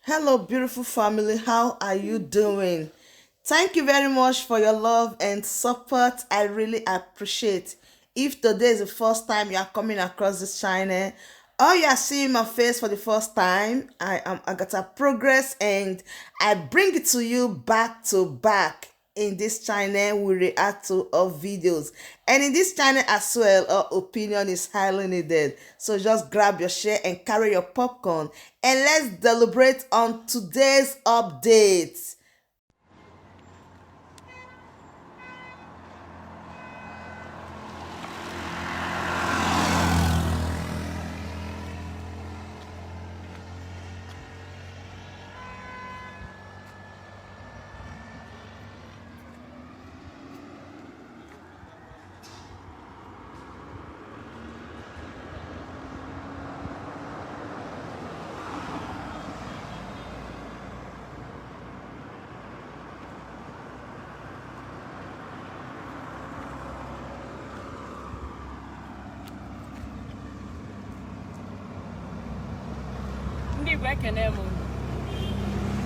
Hello, beautiful family. How are you doing? Thank you very much for your love and support. I really appreciate. If today is the first time you are coming across this channel, or you are seeing my face for the first time, I am Agatha Progress and I bring it to you back to back. In this channel, we react to our videos, and in this channel as well, our opinion is highly needed. So just grab your share and carry your popcorn and let's deliberate on today's update. Ndị Igbo, ekene m unu.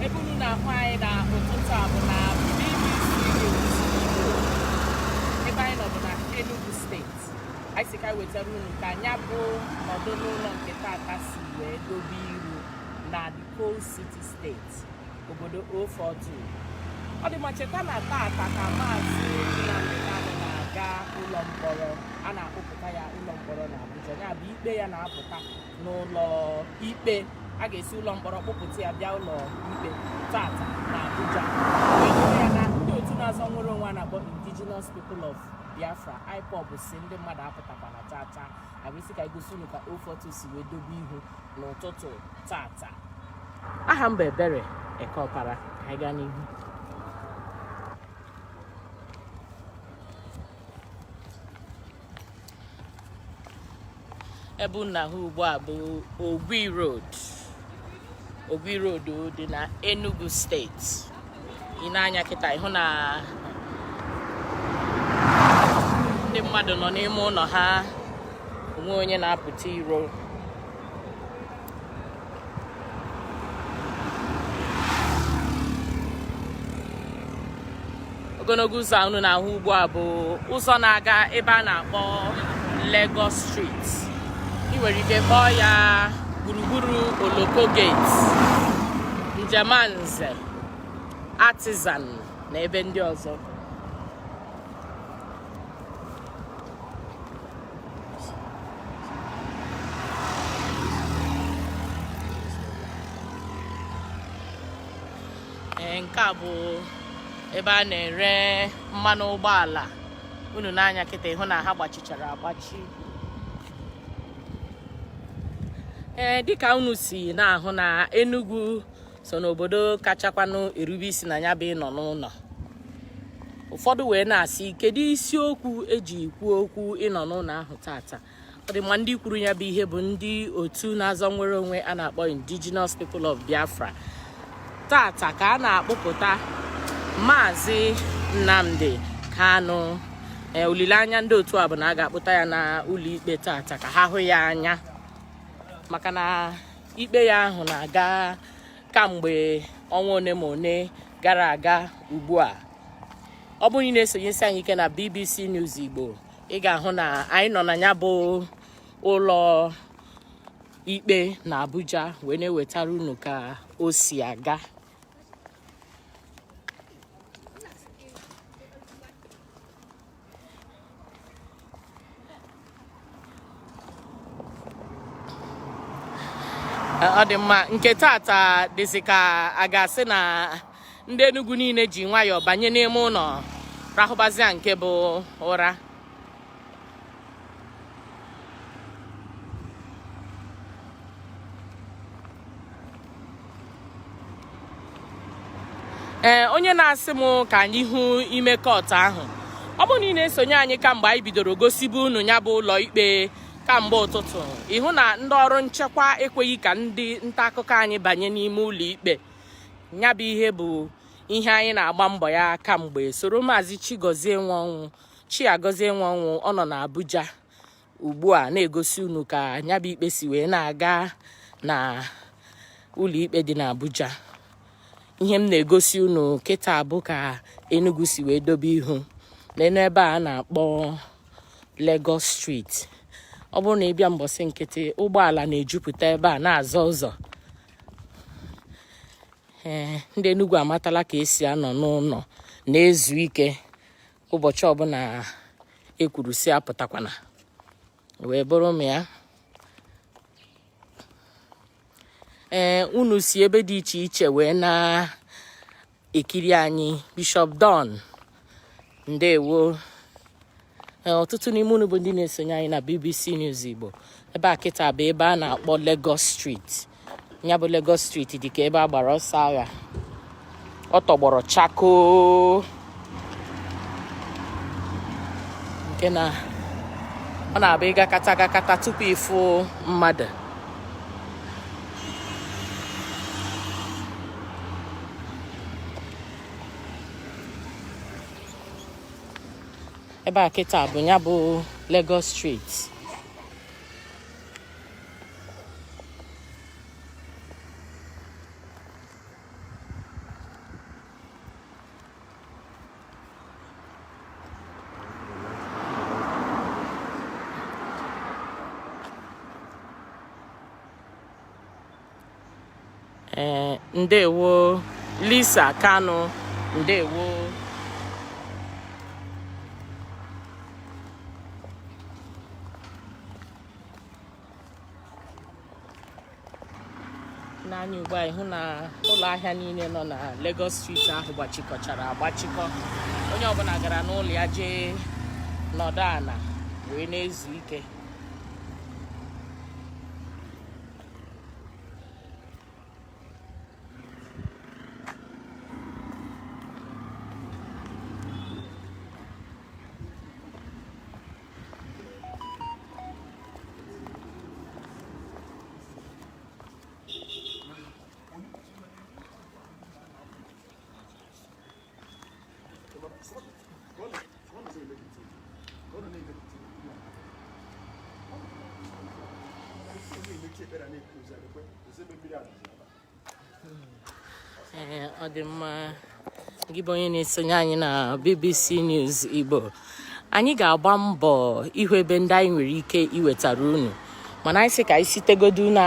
Ebe unu na-ahụ anyị na ụtụtụ a bụ na BBC News Igbo. Ebe anyị nọ bụ na Enugu Steeti. Anyị si ka anyị wetara unu ka anya bụ nọdụ n'ụlọ nke tata si wee dobe iru na the Coal City State, obodo 042. Ọ dị ma cheta na tata ka Maazị Nnamdi Kanu na-aga ụlọ mkpọrọ. A na-akpụpụta ya ụlọ mkpọrọ na Abuja, ya bụ ikpe ya na-apụta n'ụlọ ikpe. A ga-esi ụlọ mkpọrọ kpụpụta ya bịa ụlọ ikpe tata na Abuja, wee nyere ya na ndị otu na-azọ nwere onwe a na-akpọ Indigenous People of Biafra, IPOB, si ndị mmadụ apụtakwana chaa chaa. Abịsị ka egosi unu ka 042 si wee dobe ihu n'ụtụtụ tata. Aha m bụ Ebere Ekeọpara. Ka anyị gaa n'ihu. Ebe unu na-ahụ ugbu a bụ Ogui Road. Ogui Road dị na Enugu Steeti. I nee anya kịta, ịhụ na ndị mmadụ nọ n'ime ụlọ ha, onwe onye na-apụta iro. Ogologo ụzọ a unu na-ahụ ugbu a bụ ụzọ na-aga ebe a na-akpọ Lagos Street. Ị nwere ike kpọọ ya gburugburu Oloko Gate, Njemanze, Artisan na ebe ndị ọzọ. Ee, nke a bụ ebe a na-ere mmanụ ụgbọala. Unu nee anya kịta, ịhụ na ha gbachichara agbachi. Ee, dịka unu si na-ahụ na Enugu so n'obodo kachakwanụ erube isi na ya bụ ịnọ n'ụlọ. Ụfọdụ wee na-asị, kedu isiokwu eji kwuo okwu ịnọ n'ụlọ ahụ tata? Ọ dị mma, ndị kwuru ya bụ ihe bụ ndị otu na-azọ nwere onwe a na-akpọ Indigenous People of Biafra. Tata ka a na-akpụpụta Maazị Nnamdi Kanu. Ee, olileanya ndị otu a bụ na a ga-akpụta ya na ụlọ ikpe tata ka ha hụ ya anya, maka na ikpe ya ahụ na-aga kamgbe ọnwa one ma one gara aga ugbu a. Ọ bụrụ na ị na-esonyesi anyị ike na BBC News Igbo, ị ga-ahụ na anyị nọ na ya bụ ụlọ ikpe na Abuja wee na-ewetara unu ka o si aga. Ọ dị mma, nke tata dịzị ka a ga-asị na ndị Enugu niile ji nwayọọ banye n'ime ụlọ rahụbazịa nke bụ ụra. Ee, onye na-asị m ka anyị hụ ime court ahụ, Ọ bụrụ na ị na-esonye anyị kamgbe anyị bidoro gosibu unu ya bụ ụlọ ikpe kamgbe ụtụtụ, ịhụ na ndị ọrụ nchekwa ekweghị ka ndị nta akụkọ anyị banye n'ime ụlọ ikpe. Ya bụ ihe bụ ihe anyị na-agba mbọ ya kamgbe. Soro Maazị Chigozie Nwanwụ, Chiagozie Nwanwụ, ọ nọ n'Abuja ugbu a na-egosi unu ka ya bụ ikpe si wee na-aga na ụlọikpe dị n'Abuja. Ihe m na-egosi unu kịta bụ ka Enugu si wee dobe ihu n'enu ebe a na-akpọ Lagos Street. Ọ bụrụ na ị bịa mbọsị nkịtị, ụgbọala na-ejupụta ebe a na-azọ ụzọ. Ee, ndị Enugu amatala ka esi anọ n'ụlọ na-ezu ike ụbọchị ọbụla ekwuru si apụtakwana wee bụrụ m ya. Ee, unu si ebe dị iche iche wee na-ekiri anyị. Bishop Don, ndewo. Ee, ọtụtụ n'ime unu bụ ndị na-esonye anyị na BBC News Igbo. Ebe a kịta bụ ebe a na-akpọ Lagos Street. Ya bụ Lagos Street dị ka ebe a gbara ọsọ agha, ọ tọgbọrọ chakoo, nke na ọ na-abụ ịgakata gakata tupu ịfụ mmadụ. Ebe a kịta bụ ya bụ Lagos Street. Ee, ndewo Lisa Kanu, ndewo. N'anya ugbu a, ịhụ na ụlọ ahịa niile nọ na Lagos Street ahụ gbachikọchara agbachikọ. Onye ọbụla gara n'ụlọ ya jee nọdụ ala wee na-ezu ike. Ee, ọ dị mma. Gị bụ onye na-esonye anyị na BBC News Igbo, anyị ga-agba mbọ ịhụ ebe ndị anyị nwere ike iwetara unu, mana anyị sị ka anyị sitegodu na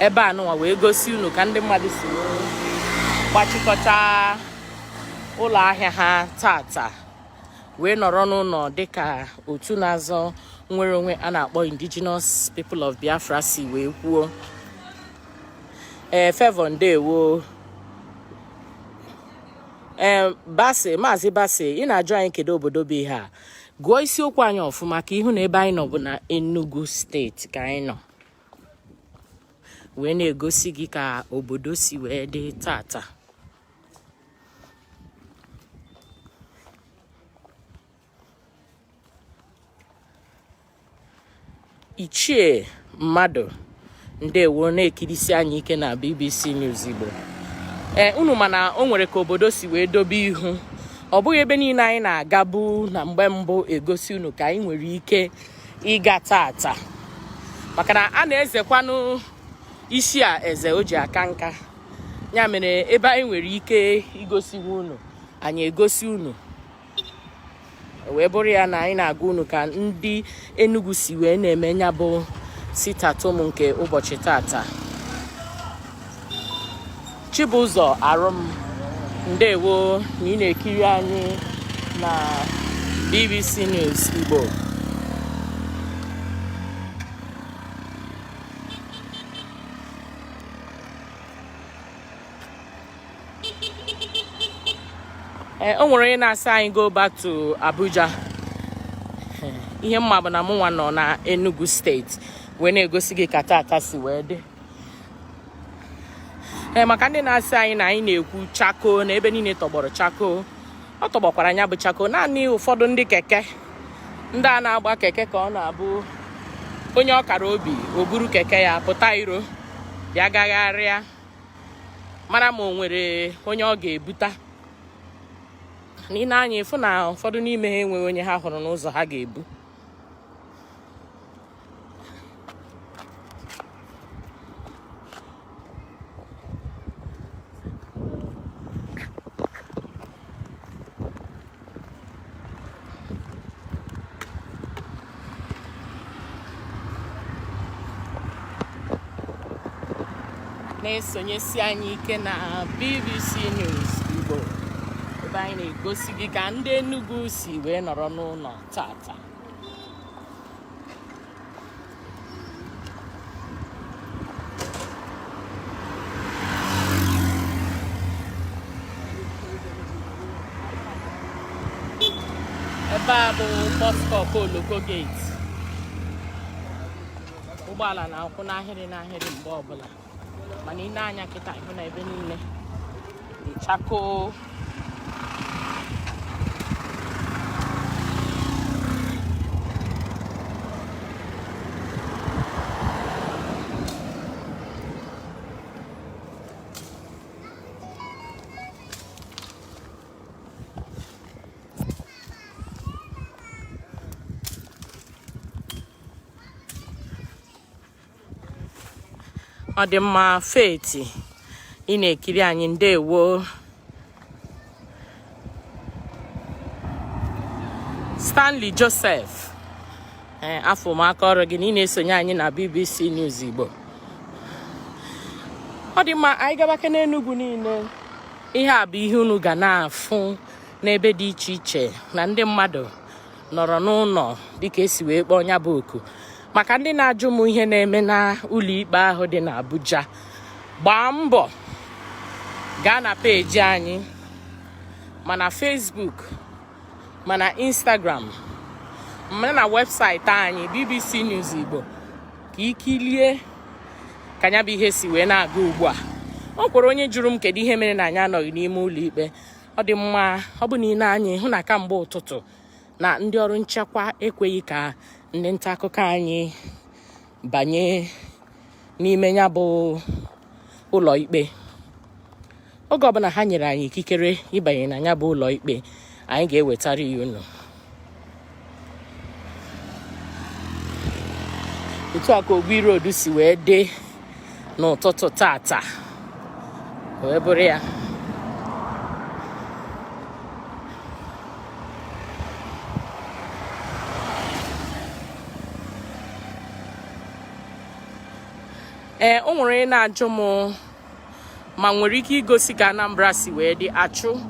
ebe a nụnwa wee gosi unu ka ndị mmadụ si wee gbachikọta ụlọ ahịa ha tata wee nọrọ n'ụlọ dịka otu na-azọ nnwere onwe a na-akpọ Indigenous People of Biafra si wee kwuo. Ee, Favour, ndewo. Ee, Basi, Maazị Basi, ị na-ajụ anyị kedu obodo bụ ihe a. Gụọ isiokwu anyị ọfụma ka ịhụ na ebe anyị nọ bụ na Enugu Steeti ka anyị nọ wee na-egosi gị ka obodo si wee dị tata. Ichie mmadụ, ndewo, na-ekirisi anyị ike na BBC News Igbo. Ee, unu mana o nwere ka obodo si wee dobe ihu. Ọ bụghị ebe niile anyị na-agabu na mgbe mbụ egosi unu ka anyị nwere ike ịga tata, maka na a na-ezekwanụ isi a eze o ji aka nka. Ya mere ebe anyị nwere ike igosiwu unu, anyị egosi unu, wee bụrụ ya na anyị na-agwa unu ka ndị Enugu si wee na-eme ya bụ sit-at-home nke ụbọchị tata. Chibụzọ Arum, ndewo na ị na-ekiri anyị na BBC News Igbo. Ee, o nwere onye na-asị anyị go back to Abuja. Ihe mma bụ na mụnwa nọ na Enugu Steeti wee na-egosi gị ka tata si wee dị. Ee, maka ndị na-asị anyị na anyị na-ekwu chakoo na ebe niile tọgbọrọ chakoo. Ọ tọgbọkwara ya bụ chakoo. Naanị ụfọdụ ndị keke, ndị a na-agba keke, ka ọ na-abụ onye ọ kara obi o buru keke ya pụta iro bịa gagharịa mara ma o nwere onye ọ ga-ebuta. N'ile anya, ịfụ na ụfọdụ n'ime ha enweghị onye ha hụrụ n'ụzọ ha ga-ebu. Na-esonyesi anyị ike na BBC News Igbo, ebe anyị na-egosi gị ka ndị Enugu si wee nọrọ n'ụlọ tata. Ebe a bụ bus stop Oloko Gate. Ụgbọala na-akwụ n'ahịrị n'ahịrị mgbe ọbụla, mana ị na-anya kịta, ịhụ na ebe niile dị chakoo. Ọ dị mma, Faith, ị na-ekiri anyị, ndewo. Stanley Joseph, ee, afọ m aka ọrụ gị na ị na-esonye anyị na BBC News Igbo. Ọ dị mma, anyị gabake n'Enugu niile. Ihe a bụ ihe unu ga na-afụ n'ebe dị iche iche, na ndị mmadụ nọrọ n'ụlọ dịka esi wee kpọọ ya bụ oku. Maka ndị na-ajụ m ihe na-eme na ụlọikpe ahụ dị n'Abuja, gbaa mbọ gaa na peji anyị, ma na Facebook, ma na Instagram, ma na webụsaịtị anyị, BBC News Igbo, ka ikilie ka ya bụ ihe si wee na-aga ugbu a. O kwere onye jụrụ m kedu ihe mere na anyị anọghị n'ime ụlọ ikpe. Ọ dị mma, ọ bụ na ị na-anya ịhụ na kamgbe ụtụtụ na ndị ọrụ nchekwa ekweghị ka ndị nta akụkọ anyị banye n'ime ya bụ ụlọ ikpe. Oge ọbụla ha nyere anyị ikikere ịbanye na ya bụ ụlọ ikpe, anyị ga-ewetara ya unu. Otu a ka Ogui Road si wee dị n'ụtụtụ tata wee bụrụ ya. Ee, o nwere onye na-ajụ m ma nwere ike igosi ka Anambra si wee dị. Achụ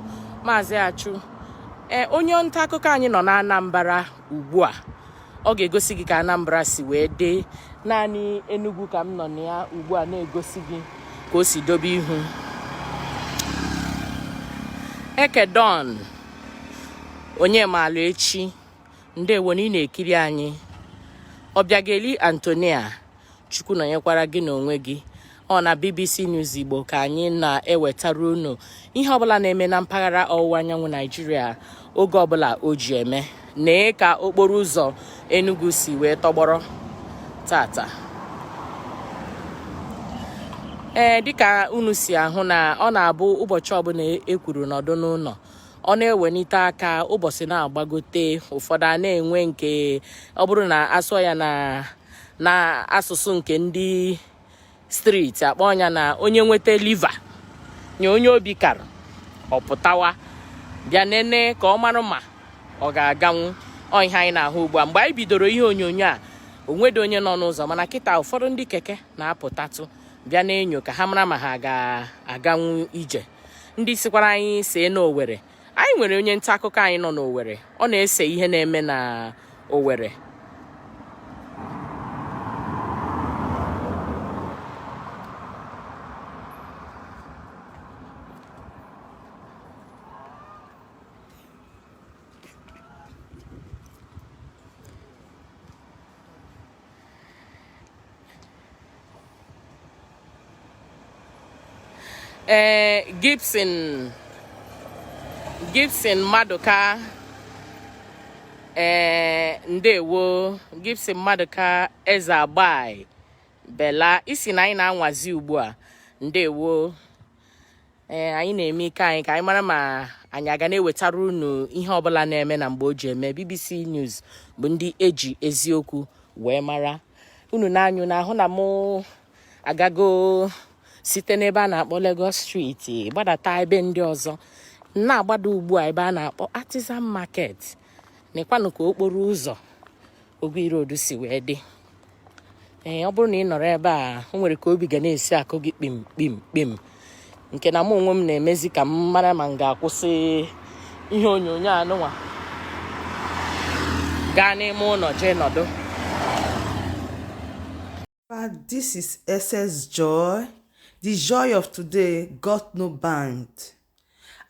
Maazị Achụ, ee, onye nta akụkọ anyị nọ na Anambra ugbu a, ọ ga-egosi gị ka Anambra si wee dị. Naanị Enugu ka m nọ na ya ugbu a na-egosi gị ka o si dobe ihu. Ekedon onye maalụ echi, ndewo na ị na-ekiri anyị. Ọbịageli Antonia, Chukwu nọnyekwara gị n'onwe gị. Ọ na BBC News Igbo ka anyị na-ewetara unu ihe ọbụla na-eme na mpaghara ọwụwa anyanwụ Naijiria oge ọbụla o ji eme. Nee ka okporo ụzọ Enugu si wee tọgbọrọ tata. Ee, dịka unu si ahụ na ọ na-abụ ụbọchị ọbụla e kwuru nọdụ n'ụlọ, ọ na-ewelite aka, ụbọchị na-agbagote, ụfọdụ a na-enwe nke ọ bụrụ na asụọ ya na asụsụ nke ndị street, akpọ ya na onye nweta liver nye onye obi kara, ọ pụtawa bịa nene ka ọ mara ma ọ ga-aganwu. Ọ ihe anyị na-ahụ ugbu a. Mgbe anyị bidoro ihe onyonyo a, onwedo onye nọ n'ụzọ, mana kịta ụfọdụ ndị keke na-apụtatụ bịa na-enyo ka ha mara ma ha ga-aganwu ije. Ndị sikwara anyị see n'Owere, anyị nwere onye nta akụkọ anyị nọ n'Owere, ọ na-ese ihe na-eme na Owere. Ee, Gibson Gibson Maduka, ee, ndewo Gibson Maduka Eze Agbai Bela, isi na anyị na-anwazi ugbu a. Ndewo. Ee, anyị na-eme ike anyị ka anyị mara ma anyị aga na-ewetara unu ihe ọbụla na-eme na mgbe o ji eme. BBC News bụ ndị eji eziokwu wee mara. Unu na-anyụ na-ahụ na mụ agago site n'ebe a na-akpọ Lagos Street gbadata ebe ndị ọzọ na-agbada ugbu a ebe a na-akpọ Artisan Market. Nekwanụ ka okporo ụzọ Ogui Road si wee dị. Ee, ọ bụrụ na ị nọrọ ebe a, o nwere ka obi ga na-esi akụ gị kpim kpim kpim, nke na mụ onwe m na-emezi ka m mara ma m ga-akwụsị ihe onyonyo anụnwa gaa n'ime ụlọ jee nọdụ. But this is SS joy. The joy of today got no bound.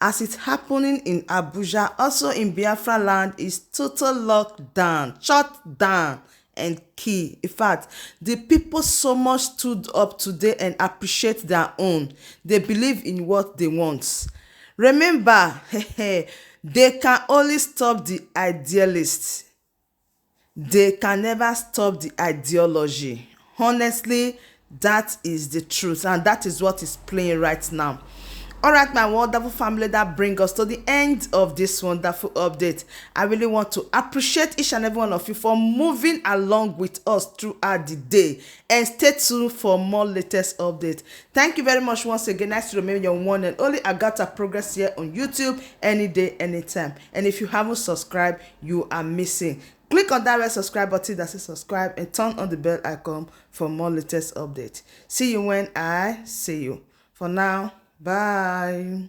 As it's happening in Abuja, also in Biafra land is total lockdown, shut down and key. In fact, the people so much stood up today and appreciate their own. They believe in what they want. Remember, they can only stop the idealists. They can never stop the ideology. Honestly, that is the truth, and that is what is playing right now. All right, my wonderful family, that bring us to the end of this wonderful update. I really want to appreciate each and every one of you for moving along with us throughout the day, and stay tuned for more latest updates. Thank you very much once again. Nice to remain your one and only Agatha Progress here on YouTube, any day, anytime. And if you haven't subscribed, you are missing. Click on that red subscribe button that says subscribe and turn on the bell icon for more latest updates. See you when I see you. For now, bye.